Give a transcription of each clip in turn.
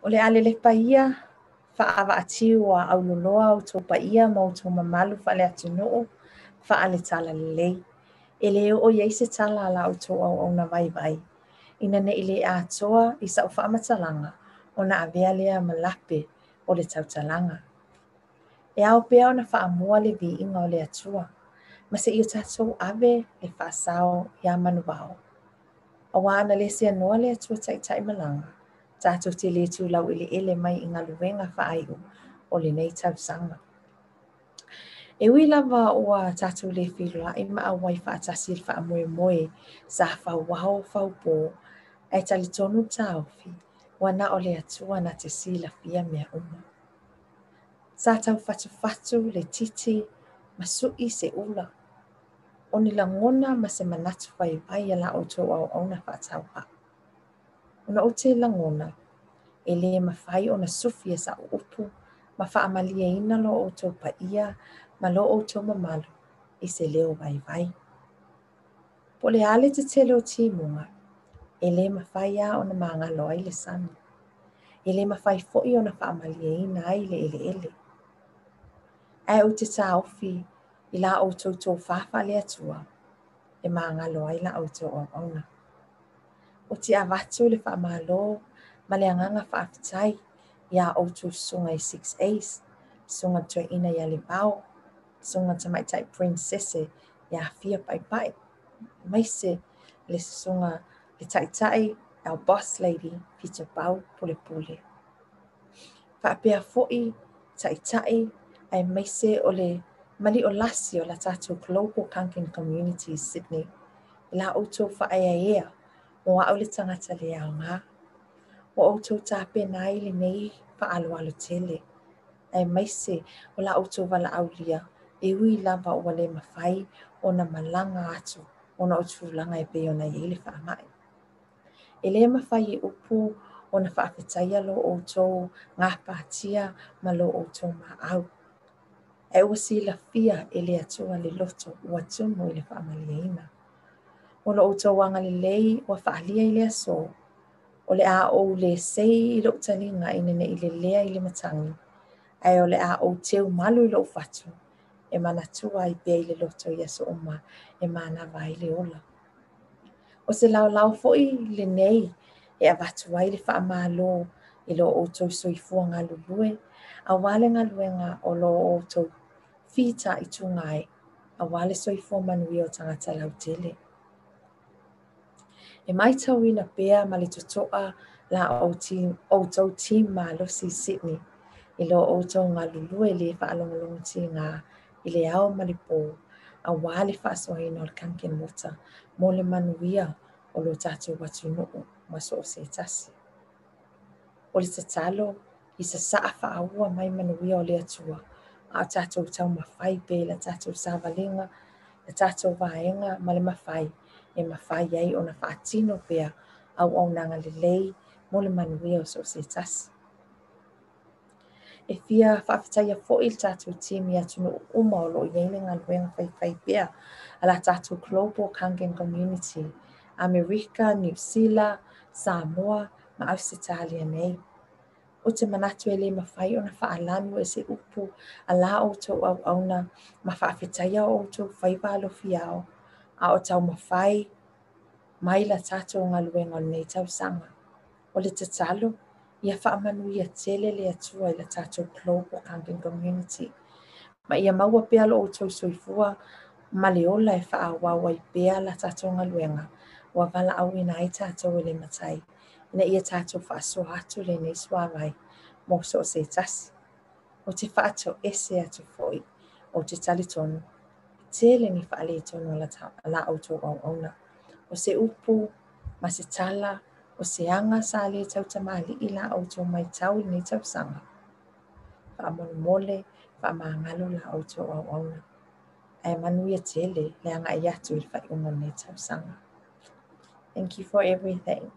O le a lelepa ia faaavaatiu a auloloa outou paia ma outou mamalu faale-atunuu, faale-talalelei. E le oo i ai se tala a la outou auauna vaivai, ina ne i le atoa i sa'u faamatalaga ona avea lea ma lape o le tautalaga. E ao pea ona faamua le viiga o le Atua, ma se i o tatou ave le faasao iā Manuvao. Auā ana le seanoa le Atua taitaimalaga, tatou te le tulaueleele mai i galuega faaiu o lenei tausaga. E ui lava ua tatou le feiloai ma auai faatasi i le faamoemoe sa fauao faupō, ae talitonu le taofi, ua na o le Atua na te silafia mea uma. Sa taufatufatu le titi ma suʻi se ula. O ni lagona ma se manatu vaivai a la outou auauna faatauvaa. Ona ou te lagona, e le mafai ona sufi e sa'u upu ma faamalieina lo outou paia ma lo outou mamalu i se leo vaivai. Po o le a le tetele o timuga, e le mafai lava ona magalo ai le sami. E le mafai foi ona faamalieina ai le eleele. Ae ou te taofi i la outou tofa faale-Atua e magalo ai la outou auauna. Ou te avatu le faamalo ma le agaga faafetai iā outou susuga i Six A's, susuga i le toeaina ia Levao, susuga i le tamaitai Princese ia Fia Paipai, aemaise le susuga le taitai our boss lady Pitopau Pulepule. Faapea foi taitai aemaise o le maliolasi o la tatou Global Kangen Community i Sydney i la outou faaeaea mo a'u le tagata le aoga. Ua outou tapena ai lenei faaaloalo tele, aemaise o la outou valaaulia e ui lava ua le mafai ona malaga atu ona o tulaga e pei ona i ai le faamai. E le mafai e upu ona faafetaia lo outou gapatia ma lo outou maau. Ae ua silafia e le Atua le loto ua tumu i le faamalieina. O lo outou agalelei ua faaalia i le aso, o le a ou le sei i lou taliga ina ne i lelea i le matagi, ae o le a ou teu malu i lou fatu, e manatua ai pea i le loto i aso uma e manava ai le ola. O se laolao foi lenei e avatu ai le faamalo i lo outou soifua galulue, aua le galuega o lo outou fitaituga ai, aua le soifua manuia o tagata lautele. E matauina pea ma le totoa la outou team malosi i Sydney i lo outou galulue le faalogologotiga i le ao ma le pō, aua le faasoaina o le Kangen Water mo le manuia o lo tatou atunuu ma so o se tasi. O le tatalo, i sasaa faaua mai manuia o le Atua, a o tatou taumafai pea i la tatou savaliga, la tatou vaega ma le mafai e mafai ai ona faatino pea auaunaga lelei mo le manuia o so o se tasi. E fia faafetaia foi le tatou team i atunuu uma o lo o i ai le galuega faifai pea a la tatou Global Kangen Community, Amerika, Niu Sila, Samoa ma Ausetalia nei. Ou te manatu e le mafai ona faalanu e se upu a la outou auauna ma faafetaia o outou faiva alofiao a o taumafai mai la tatou galuega o lenei tausaga. O le tatalo, ia faamanuia tele le Atua i la tatou Global Kangen Community. Ma ia maua pea lo outou soifua ma le ola e faaauau ai pea la tatou galuega ua valaauina ai tatou e le Matai, ina ia tatou faasoa atu lenei suavai mo so o se tasi. Ou te faatoese atu foi, ou te talitonu, e tele ni faaletonu a la outou auauna. O se upu ma se tala, o se aga sa le tautamalii la outou matau i lenei tausaga. Faamolemole, faamagalo la outou auauna. Ae manuia tele le agai atu i le faaiuga o lenei tausaga. Thank you for everything.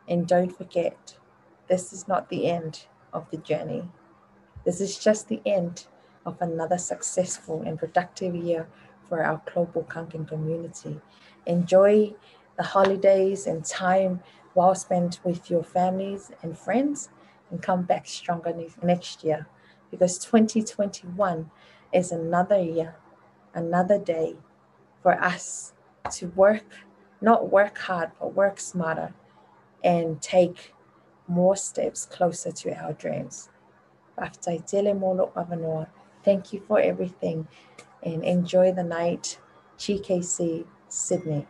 And don't forget, this is not the end of the journey. This is just the end of another successful and productive year for our global Kangen community. Enjoy the holidays and time well spent with your families and friends. and come back stronger next year because 2021 is another year, another day for us to work, not work hard, but work smarter and take more steps closer to our dreams. Faafetai tele mo lou avanoa. Thank you for everything and enjoy the night. GKC, Sydney.